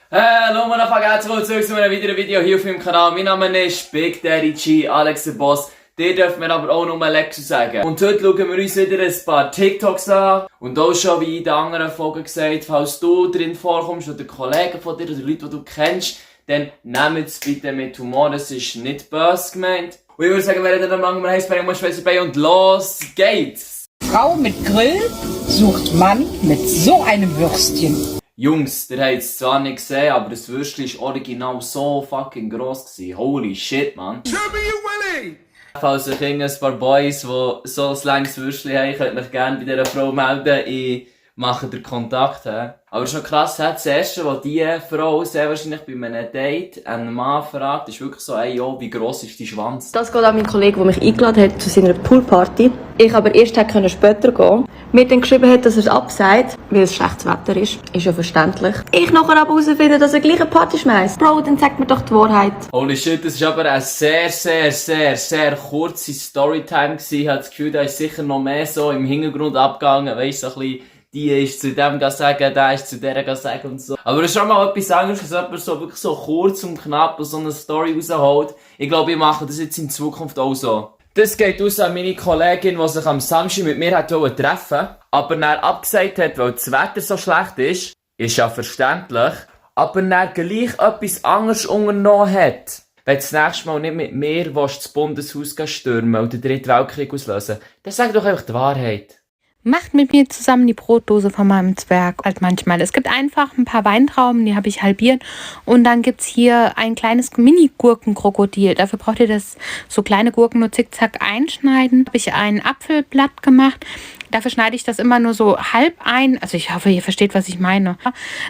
Hallo, meine Freunde, zurück zu einem weiteren Video hier auf meinem Kanal. Mein Name ist Big Daddy G, Alex der Boss. Dir dürfen wir aber auch nur Lexu sagen. Und heute schauen wir uns wieder ein paar TikToks an. Und auch schon wie in den anderen Folgen gesagt, falls du drin vorkommst oder Kollegen von dir oder Leute, die du kennst, dann nehmt es bitte mit Humor, es ist nicht böse gemeint. Und ich würde sagen, wir reden dann lange mehr heiß bei bei und los geht's! Frau mit Grill sucht Mann mit so einem Würstchen. Jungs, ihr habt es zwar nicht gesehen, aber das Würstchen war original so fucking gross gewesen. Holy shit, man. Falls euch ein paar Boys, die so ein langes Würstchen haben, könnt ihr euch gerne bei dieser Frau melden. Ich mache den Kontakt. He. Aber schon krass, das erste, was diese Frau sehr wahrscheinlich bei einem Date einen Mann fragt, ist wirklich so, ey, yo, wie gross ist dein Schwanz? Das geht an meinen Kollegen, der mich eingeladen hat zu seiner Poolparty. Ich aber erst hätte später gehen. Mir dann geschrieben hat, dass er es absagt, weil es schlechtes Wetter ist. Ist ja verständlich. Ich nachher aber herausfinden, dass er gleich eine Party schmeißt. Bro, dann sagt mir doch die Wahrheit. Holy shit, das war aber eine sehr kurze Storytime gewesen. Ich habe das Gefühl, da ist sicher noch mehr so im Hintergrund abgegangen, weißt du, so ein bisschen, die ist zu dem sagen, der ist zu der sagen und so. Aber es ist schon mal etwas anderes, dass jemand so wirklich so kurz und knapp so eine Story rausholt. Ich glaube, ich mache das jetzt in Zukunft auch so. Das geht aus an meine Kollegin, die sich am Samstag mit mir treffen wollte, aber dann abgesagt hat, weil das Wetter so schlecht ist. Ist ja verständlich. Aber dann gleich etwas anderes unternommen hat. Wenn du das nächste Mal nicht mit mir das Bundeshaus stürmen oder den Dritten Weltkrieg auslösen, dann sag doch einfach die Wahrheit. Macht mit mir zusammen die Brotdose von meinem Zwerg als manchmal. Es gibt einfach ein paar Weintrauben, die habe ich halbiert. Und dann gibt es hier ein kleines Mini-Gurkenkrokodil. Dafür braucht ihr das so kleine Gurken nur zickzack einschneiden. Habe ich ein Apfelblatt gemacht. Dafür schneide ich das immer nur so halb ein. Also ich hoffe, ihr versteht, was ich meine.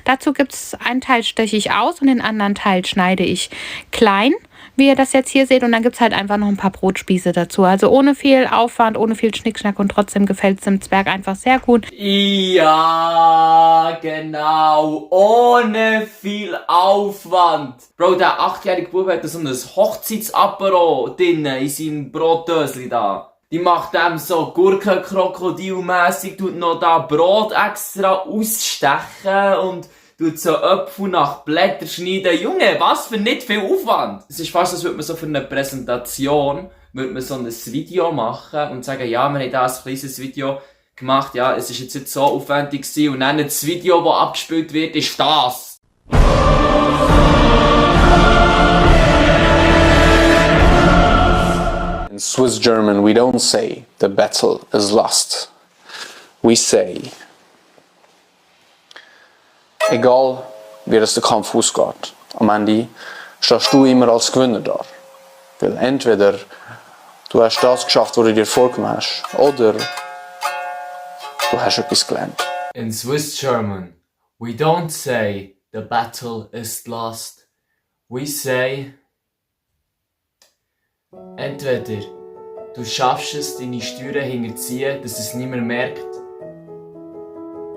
Dazu gibt es einen Teil steche ich aus und den anderen Teil schneide ich klein, wie ihr das jetzt hier seht. Und dann gibt es halt einfach noch ein paar Brotspieße dazu. Also ohne viel Aufwand, ohne viel Schnickschnack und trotzdem gefällt es dem Zwerg einfach sehr gut. Ja, genau. Ohne viel Aufwand. Bro, der 8-jährige Bub hat so ein Hochzeitsapero drin in seinem Brotdösli da. Die macht dem so Gurkenkrokodilmässig, tut noch da Brot extra ausstechen und tut so Äpfel nach Blättern schneiden. Junge, was für nicht viel Aufwand. Es ist fast, als würde man so für eine Präsentation, würde man so ein Video machen und sagen, ja, wir haben da ein kleines Video gemacht, ja, es ist jetzt nicht so aufwendig gewesen und dann das Video, das abgespielt wird, ist das. In Swiss German, we don't say the battle is lost. We say, egal wie es der Kampf ausgeht, am Ende stehst du immer als Gewinner da. Weil entweder du hast das geschafft, was du dir vorgenommen hast, oder du hast etwas gelernt. In Swiss German, we don't say the battle is lost. We say, entweder du schaffst es, deine Steuern hinterziehen, dass es niemand merkt,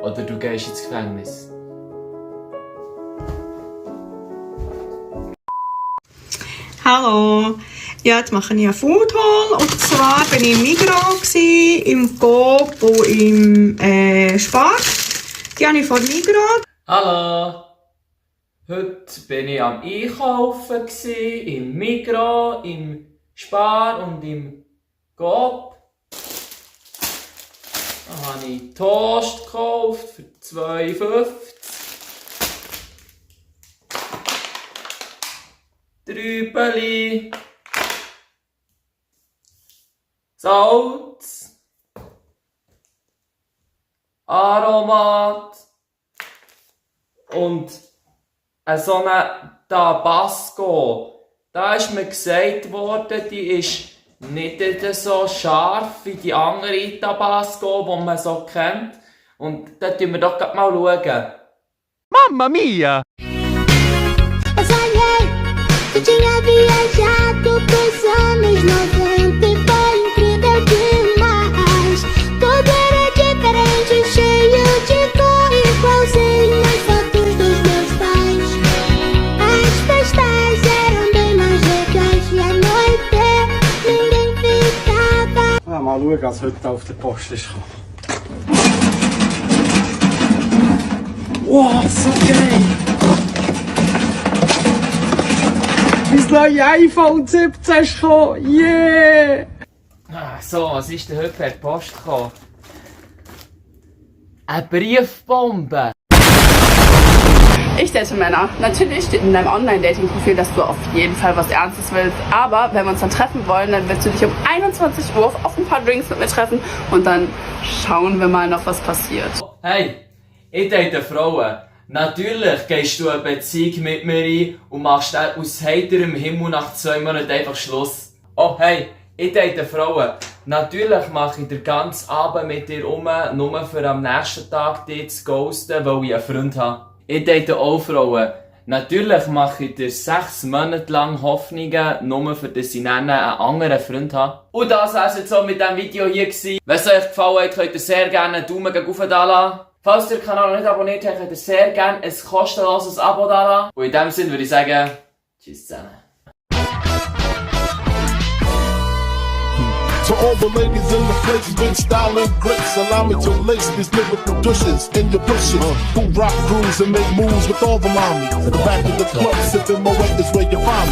oder du gehst ins Gefängnis. Hallo, ja, jetzt mache ich einen Foodhaul und zwar bin ich im Migros, im Coop und im Spar. Die habe ich vor Migros. Hallo! Heute bin ich am Einkaufen im Migros, im Spar und im Coop. Da habe ich Toast gekauft für 2,50. Trübeli. Salz. Aromat. Und so eine Tabasco. Da ist mir gesagt worden, die ist nicht so scharf wie die andere Tabasco, die man so kennt. Und da schauen wir doch mal schauen. Mamma mia! Eu sonhei que tinha viajado pros anos 90 e foi incrível demais. Tudo era diferente, cheio de cor, igualzinho nas fotos dos meus pais. As festas eram bem mais legais e à noite ninguém ficava. Mal schauen, was heute auf der Post ist. Wow, so geil! Das neue iPhone 17 ist gekommen. Yeah! So, was ist denn heute per Post gekommen? Eine Briefbombe! Ich date Männer. Natürlich steht in deinem Online-Dating-Profil, dass du auf jeden Fall was Ernstes willst. Aber wenn wir uns dann treffen wollen, dann willst du dich um 21 Uhr auf ein paar Drinks mit mir treffen. Und dann schauen wir mal noch, was passiert. Hey, ich date Frauen. Natürlich gehst du eine Beziehung mit mir ein und machst dann aus heiterem Himmel nach 2 Monaten einfach Schluss. Oh hey, ich date Frauen. Natürlich mache ich den ganzen Abend mit dir nur für am nächsten Tag dich zu ghosten, weil ich einen Freund habe. Ich date auch Frauen. Natürlich mache ich dir 6 Monate lang Hoffnungen, nur für dass ich einen anderen Freund habe. Und das war es jetzt so mit diesem Video hier gewesen. Wenn es euch gefallen hat, könnt ihr sehr gerne einen Daumen rauf da lassen. Falls ihr den Kanal noch nicht abonniert habt, könnt ihr sehr gerne ein kostenloses Abo da lassen. Und in diesem Sinne würde ich sagen, tschüss zusammen. To all the ladies in the place, big style and bricks, allow me to lace these lyrical douches in your bushes. Who rock grooves and make moves with all the mommies. The back of the club, sipping my wet is where you find me.